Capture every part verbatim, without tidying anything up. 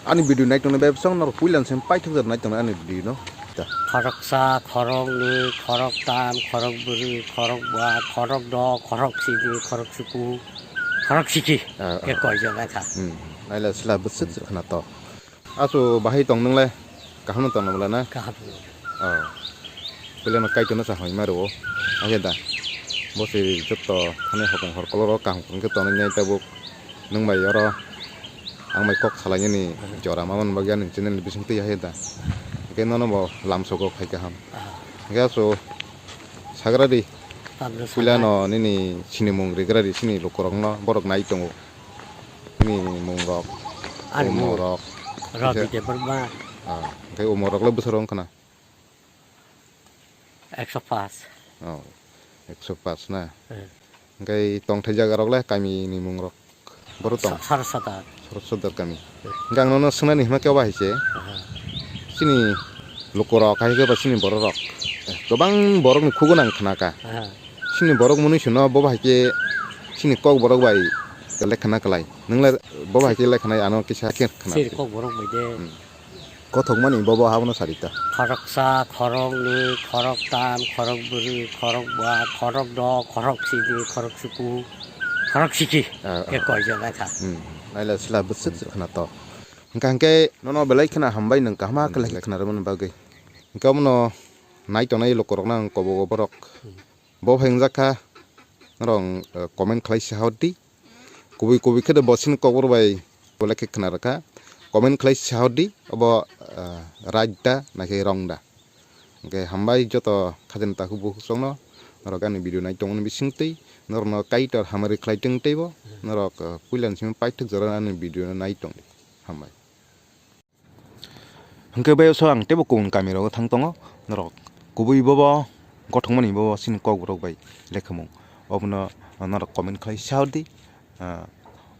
Ani video nai tongnai bai bwswk norok puila ni simi paithak jora nai tongnai ani video no. Khoroksa, khoroknwi, khoroktam, khorokbwrwi, khorokba, khorokdo, khoroksidi, khoroksuku, khoroksiki. Ah, ah. Khe koijak kha. Hmm. Naila sila bwswk se khwna to. Asu bahai tong nwngle kaham no tong nwngle na? Kaham no. Oh. Puila no kaitor no sa hoi maro. Aja da. Bo se jotto thani hokong hor koloro kaham hokong khe tonwi nai tabuk. Nwng bai oro ang bai kok salainani jora ma man bagwi ani channel ni bising twi hai da. Hwnkhe nono bo lamsogo khai kaham. Aha. Hwnkhe aso sagra di. Tabuk puila sagra. No nini sinimung rigra di sini lukurok no borok nai tongo. Nini mung rok. Ani mung. Umorok. Rabi Debbarma. Ah, hwnkhe umorok le bwswk rok wngkha na? Ekso paanch. Oh, ekso paanch na. Eh. Hwnkhe tongthai jaga rok le kami ni mung rok. Boro tong. Sa-, Sarasada. Sarasada kami. Eh. Hwnkhe ang nono swngnani hima khe obo hai se. Aha. Chini luku rok hai khe ba chini borok rok. Eh, kwbang borok ni khugo nang khna kha. Aha. Chini borok mwnwi sino bo bai khe chini kok borok bai lekha na kwlai. Nwng le bo bai khe lekha nai ano kisa khe khna. Chini kok borok bai de. Hmm. Kothokmani bobo habono sarita. Khoroksa, khoroknwi, khoroktam, khorokbwrwi, khorokba, khorokdo, khoroksidi, khoroksuku, khoroksiki. Ah, ah. Khe koijak kha. Hmm. Naila sila bwswk se khwna to. Hwnkha hwnkhe nono belai khwna hambai nwng kaham khe lai khwna rwmani bagwi. Hwnkhe omono nai tongnai lukurokno ang kobogo borok. Hmm. Bo hai wngjak kha, norok, eh, comment khlai sa hor di. Kubui kubui khe bo chini kokborok bai belai khe khwna rwkha. Comment khlai sa hor di, obo, eh, right da, nakhe wrong da. Hwnkhe hambai joto khajani takhuk bukhuk chwngno, norok ani video nai tongmani bisingtwi, norokno kaitor hamari khlai tong teibo, norok, eh, puila ni simi paithak jora ani video no nai tong di. Hambai. Hwnkhe bai so ang teibo kubun kami rogo thang tongo, norok kubui bobo gothokmani bobo chini kokborok bai lekhamung, obono norok comment khlai sa hor di, ah,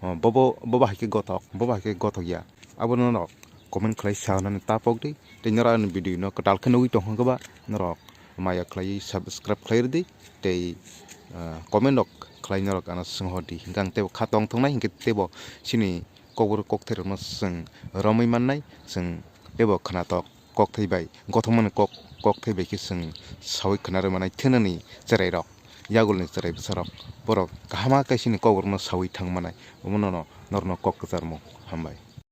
bobo, bobo hai khe gothok, bobo hai khe gothok ya, abono norok comment khlai sa hor nani ta pok di, tei norok ani video no kwtal khe nugwi tong kha ba norok maya khlaiwi subscribe khlai rw di, tei, ah, comment rok khlai norok ano swng hor di, hwnkhe ang teibo kha tong thung nai, hwnkhe teibo chini kokborok kokthai rokno chwng romwi mannai, chwng teibo khwnatok kokthai bai, gothokmani kok, kokthai bai khe chwng saui khwna rwmani thwnani chwrairok, yagulni chwrai bwsarok, borok kahama kaisini kokborokno saui thang manai, omono norokno kok kwcharmung. Hambai.